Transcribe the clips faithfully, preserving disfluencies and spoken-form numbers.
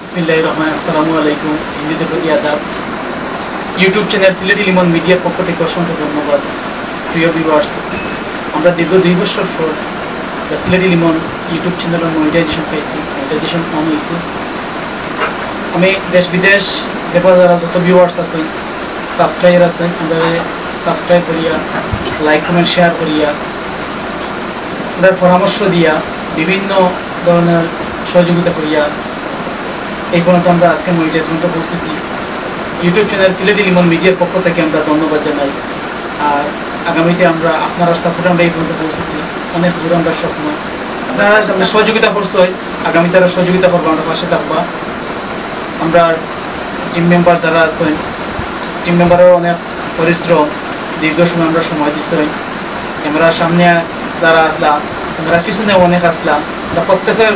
বিসমিল্লাহির রহমান, আসসালামু আলাইকুম। হিন্দুদের প্রতি আদাব। YouTube চ্যানেল সিলেটি লিমন মিডিয়ার পক্ষ থেকে অসংখ্য ধন্যবাদ। প্রিয় ভিউয়ার্স, আমরা দীর্ঘ দুই বছর পর সিলেটি লিমন YouTube চ্যানেলের মনিটাইজেশন পাইছি, মনিটাইজেশন অন হয়েছে। আমি দেশ বিদেশ যে যারা যত ভিউয়ার্স আছেন, সাবস্ক্রাইবার আছেন, আমরা সাবস্ক্রাইব করিয়া, লাইক কমেন্ট শেয়ার করিয়া, আমরা পরামর্শ দিয়া, বিভিন্ন ধরনের সহযোগিতা করিয়া এই পর্যন্ত আমরা আজকে মনিটাইজ পর্যন্ত পৌঁছেছি। YouTube চ্যানেল সিলেটি লিমন মিডিয়ার পক্ষ থেকে আমরা ধন্যবাদ জানাই। আর আগামীতে আমরা আপনারার সাপোর্টে আমরা এই পর্যন্ত পৌঁছেছি, অনেক দূর আমরা স্বপ্ন। আপনারা সামনে সহযোগিতা করছেন, আগামীতে আরও সহযোগিতা করবো, আমরা পাশে থাকবা। আমরা টিম মেম্বার যারা আছেন, টিম মেম্বারও অনেক পরিশ্রম, দীর্ঘ সময় আমরা সময় দিচ্ছেন। ক্যামেরার সামনে যারা আসলা, ক্যামেরার পিছনে অনেক আসলা, আমরা প্রত্যেকের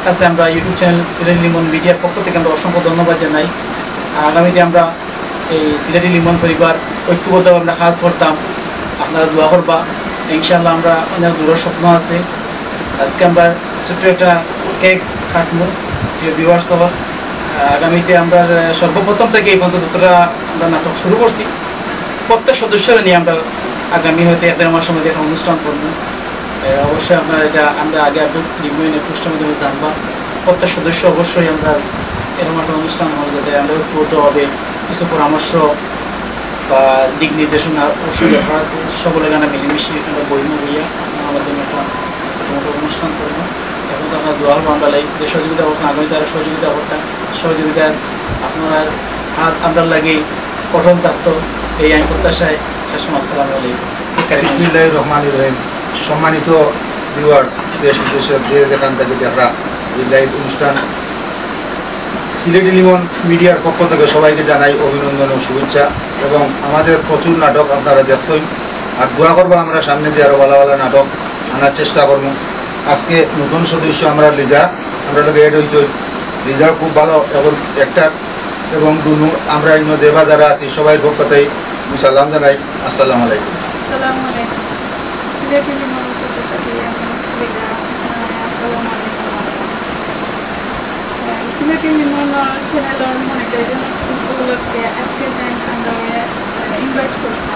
কাছে আমরা YouTube চ্যানেল সিলেটি লিমন মিডিয়ার পক্ষ থেকে আমরা অসংখ্য ধন্যবাদ জানাই। আর আগামীতে আমরা এই সিলেটি লিমন পরিবার ঐক্যবদ্ধভাবে আমরা কাজ করতাম, আপনারা দোয়া করবা। ইনশাআল্লাহ আমরা অনেক দূরের স্বপ্ন আছে। আজকে আমরা ছোট্ট একটা কেক কাটবো, প্রিয় ভিউয়ার্স সহ। আগামীতে আমরা সর্বপ্রথম থেকে এই পর্যন্ত যতটা আমরা নাটক শুরু করছি, প্রত্যেক সদস্যরা নিয়ে আমরা আগামী হয়তো এক দেড় মাসের মধ্যে একটা অনুষ্ঠান করবো। এ, অবশ্যই আপনারা এটা আমরা আগে আপডেট দিব, পোস্টের মাধ্যমে জানবা। প্রত্যেক সদস্য অবশ্যই আমরা এরকম একটা অনুষ্ঠান হবে, যাতে আমরা ঐক্যবদ্ধ হবে, কিছু পরামর্শ বা দিক নির্দেশনা অবশ্যই দরকার আছে। সকলে এখানে মিলেমিশে একটা বই হইয়া আপনার মাধ্যমে একটা ছোটো মোটো অনুষ্ঠান করবো। এখন তো আপনার দোয়া হবো, আমরা লাইক যে সহযোগিতা করছেন, আগামীতে আরও সহযোগিতা করতাম। সহযোগিতার আপনার হাত আমরা লাগে কঠোর থাকতো, এই আমি প্রত্যাশায় শেষ করলাম। আসসালামু আলাইকুম। বিসমিল্লাহির রহমানির রহিম। সম্মানিত ভিউয়ার, দেশ বিদেশের যে যেখান থেকে দেখরা এই লাইভ অনুষ্ঠান, সিলেটি লিমন মিডিয়ার পক্ষ থেকে সবাইকে জানাই অভিনন্দন ও শুভেচ্ছা। এবং আমাদের প্রচুর নাটক আপনারা দেখছেন, আর দোয়া করবা আমরা সামনে দিয়ে আরো ভালো ভালো নাটক আনার চেষ্টা করবো। আজকে নতুন সদস্য আমরা লিজা, আমরা লোক অ্যাড হইতে, লিজা খুব ভালো এবং একটা এবং দুনু আমরা ইনো দেবা যারা আছি সবাই পক্ষ থেকে আমি সালাম জানাই। আসসালামু আলাইকুম। আসসালামু আলাইকুম। সিলেটি লিমন পক্ষ থেকে আমি লিজা, আহ, আসসালামু আলাইকুম। আহ, সিলেটি লিমন চ্যানেলর মনিটাইজেশন উপলক্ষে আজকে যে আমরা, আহ, ইনভাইট করছি,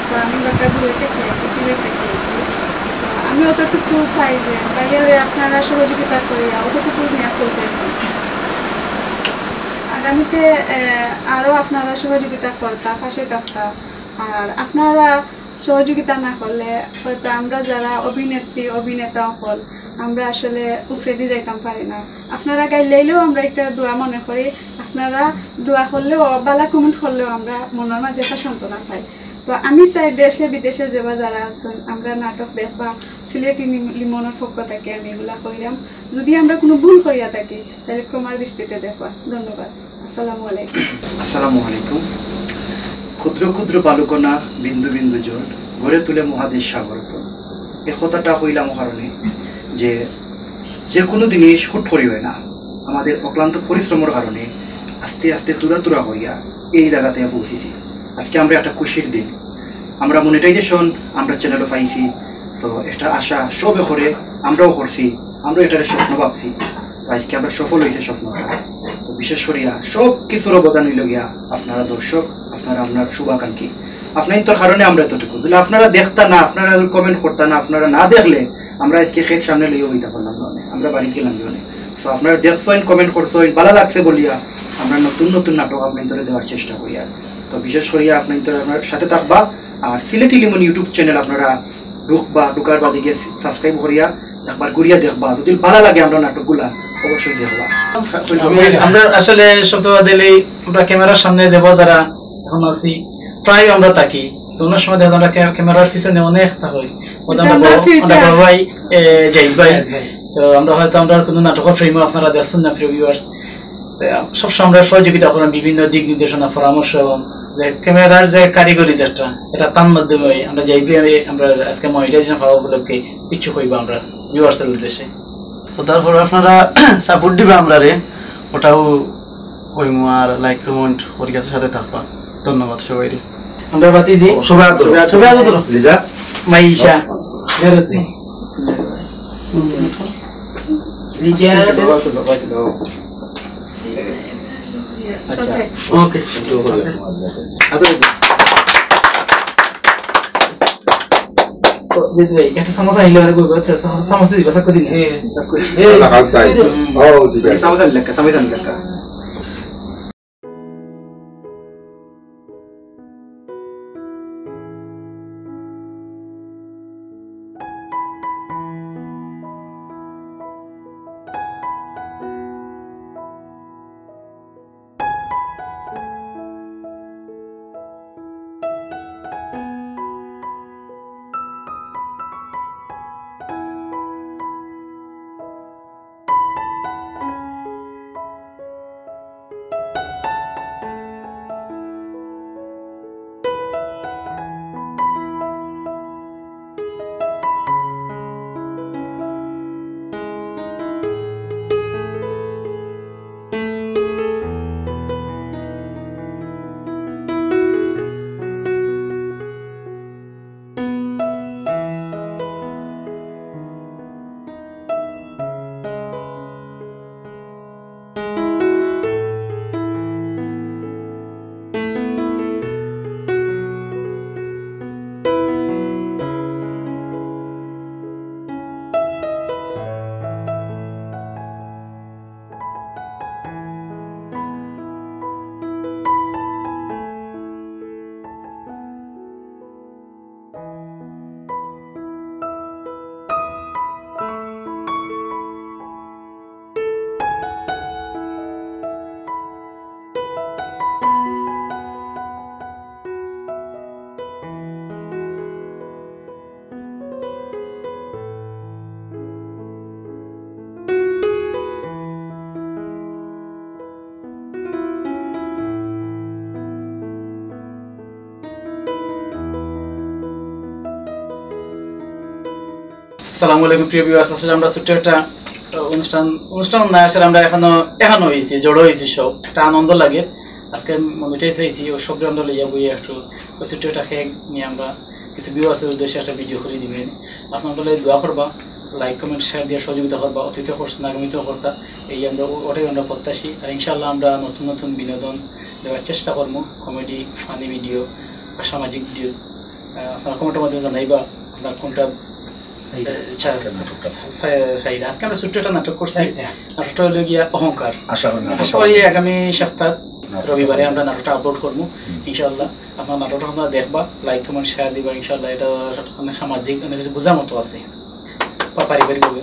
তো আমি বাক্কা দূরে থেকে আছি, সিলেট থেকে আছি। তো আমি অতটুকু চাই যে বাইরে আপনারা সহযোগিতা করিয়া অতটুকু নিয়ে পৌঁছাইছেন। আগামীতে, আহ, আরো আপনারা সহযোগিতা করতা, পাশে থাকতা। আর আপনারা সহযোগিতা না করলে হয়তো আমরা যারা অভিনেত্রী, অভিনেতা অকল, আমরা আসলে উপরেদি যাইতাম পারি না। আপনারা গাইলাইলেও আমরা একটা দোয়া মনে করি, আপনারা দোয়া করলেও, বালা কমেন্ট করলেও আমরা মনের মাঝে একটা সান্ত্বনা পাই। তো আমি চাই দেশে বিদেশে যেবা যারা আছেন, আমরা নাটক দেখবা, সিলেটি নিম-, লিমনের পক্ষ থেকে আমি এগুলা কইলাম। যদি আমরা কোনো ভুল করিয়া থাকি, তাহলে ক্ষমার দৃষ্টিতে দেখবা। ধন্যবাদ। আসসালামু আলাইকুম। আসসালামু আলাইকুম। ক্ষুদ্র ক্ষুদ্র বালুকণা, বিন্দু বিন্দু জল, গড়ে তুলে মহাদেশ সাগর তল। এ কথাটা কইলাম কারণে যে, যে কোনো জিনিস হুট করি হয় না। আমাদের অক্লান্ত পরিশ্রমর কারণে আস্তে আস্তে তুরা তুরা হইয়া এই জায়গাতে পৌঁছেছি। আজকে আমরা একটা খুশির দিন, আমরা মনিটাইজেশন আমরা চ্যানেলও পাইছি। তো একটা আশা সবে করে, আমরাও করছি, আমরা এটারে স্বপ্ন ভাবছি। তো আজকে আমরা সফল হইছে স্বপ্নটা। তো বিশেষ করিয়া সব কিছুর অবদান হইল গিয়া আপনারা দর্শক, আপনারা আপনার শুভাকাঙ্ক্ষী। আপনার তোর কারণে আমরা এতটুকু। তাহলে আপনারা দেখতা না, আপনারা কমেন্ট করতা না, আপনারা না দেখলে আমরা আজকে কেক সামনে লইয়া হইতা পারলাম না, আমরা বাড়ি গেলাম না। তো আপনারা দেখছেন, কমেন্ট করছেন, ভালো লাগছে বলিয়া আমরা নতুন নতুন নাটক আপনার ধরে দেওয়ার চেষ্টা করিয়া। তো বিশেষ করিয়া আপনার ধরে আপনার সাথে থাকবা। আর সিলেটি লিমন YouTube চ্যানেল আপনারা ঢুকবা, ঢুকার বাদে গিয়ে সাবস্ক্রাইব করিয়া একবার ঘুরিয়া দেখবা, যদি ভালো লাগে আমরা নাটকগুলা অবশ্যই দেখবা। আমরা আসলে সত্যতা দিলে আমরা ক্যামেরার সামনে যাবো যারা এখন আছি, প্রায় আমরা থাকি। তো অনেক সময় দেখা যায় আমরা ক্যা-, ক্যামেরার পিছনে অনেক থাকি। ওটা আমরা বড়, ওটা বড় ভাই, এ, জাহিদ ভাই। তো আমরা হয়তো আমরা কোনো নাটকের ফ্রেমও আপনারা দেখছেন না, প্রিয় ভিউয়ার্স। সবসময় আমরা সহযোগিতা করেন বিভিন্ন দিক নির্দেশনা, পরামর্শ এবং যে ক্যামেরার যে কারিগরি যেটা, এটা তার মাধ্যমে আমরা জাহিদ ভাই, আমরা আজকে মনিটাইজেশন পাওয়া উপলক্ষে কিছু কইবা আমরা ভিউয়ার্সের উদ্দেশ্যে। তো তারপর আপনারা সাপোর্ট দিবা আমরারে, ওটাও কইমু, আর লাইক কমেন্ট করি গেছে সাথে থাকবা। ধন্যবাদ সবাইরে। আমরা বাতিজি। সবাই আদর। সবাই আদর। লিজা। মাইশা। বেরোতে। লিজা। আচ্ছা। ওকে। আচ্ছা, দিদি ভাই, একটা চামচ আইলে আর কইবো, আচ্ছা, চামচ দিবা, চাকু দিবা। হ্যাঁ, চাকু। এই, না, কাজ নাই। হুম। ও, দিবে। চামচ আনলে একটা, চামচ আনলে একটা। আসসালামু আলাইকুম প্রিয় ভিউয়ার্স, আসলে আমরা ছোট্ট একটা, আহ, অনুষ্ঠান, অনুষ্ঠান না, আসলে আমরা এখনো, এখনো হইছি, জড়ো হইছি সব, একটা আনন্দ লাগে। আজকে মনিটাইজ হইছি, ও সবরে আমরা লইয়া বইয়া একটু ওই ছোট্ট একটা কেক নিয়ে আমরা কিছু ভিউয়ার্সের উদ্দেশ্যে একটা ভিডিও করে দিবেন। আপনারা দোয়া করবা, লাইক, কমেন্ট, শেয়ার দিয়ে সহযোগিতা করবা, অতীতে করছেন, আগামীতেও করতা, এই আমরা, ওটাই আমরা প্রত্যাশী। আর ইনশাআল্লাহ আমরা নতুন নতুন বিনোদন দেওয়ার চেষ্টা করবো, কমেডি, ফানি ভিডিও বা সামাজিক ভিডিও। আহ, আপনারা কমেন্টের মধ্যে জানাইবা আপনার কোনটা চাই। আজকে আমরা ছোট্ট একটা নাটক করছি। নাটকটা হলো গিয়া অহংকার। আশা করি আগামী সপ্তাহ রবিবারে আমরা নাটকটা আপলোড করবো ইনশাআল্লাহ। আপনার নাটকটা আপনারা দেখবা, লাইক, কমেন্ট, শেয়ার দিবা ইনশাআল্লাহ। এটা অনেক সামাজিক, অনেক কিছু বোঝার মতো আছে, পারিবারিক ভাবে।